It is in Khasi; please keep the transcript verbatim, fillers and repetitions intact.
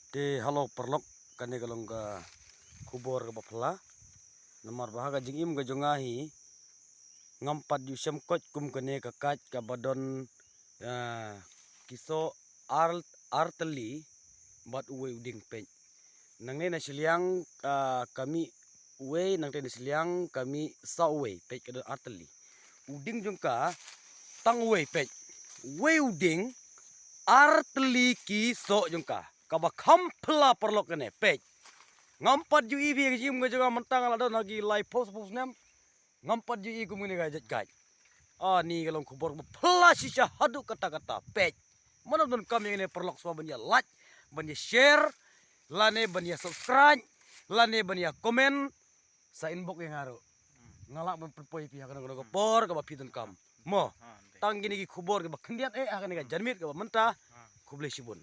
Te halo paralok, kane ka long ka khubor kaba phylla. Namar ba ha ka jingim ka jong nga hi ngam pat ju shem koit kum kane ka kait kaba don, ah, ki soh ar, ar tylli bad uwei u dieng peit. Nangne na shiliang, ah, ka mih uwei, nangtei na shiliang ka mih saw uwei, peit ka don ar tylli. U dieng jong ka tang uwei peit. Uwei u dieng, ar tylli ki soh jong ka. Kaba kham phylla paralok kane, peit. Ngam pat ju i phi ka jingim ka jong nga mynta nga la don ha ki laiphew shiphew snem. Ngam pat ju i kum kane ka jait kait. Ani ka long khubor ba phylla shisha haduh katta katta, peit. Mano ba donkam ïa kane paralok shuwa ban ïa like, ban ïa share, lane ban ïa subscribe, lane ban ïa comment. Sa inbox ïa nga ruh. Nga lah ban pynpoi ïa phi ha kano kano ka por kaba phi donkam. Mo. Tang kine ki khubor kiba khyndiat eh ha kane ka janmiet kaba mynta. Khublei shibun.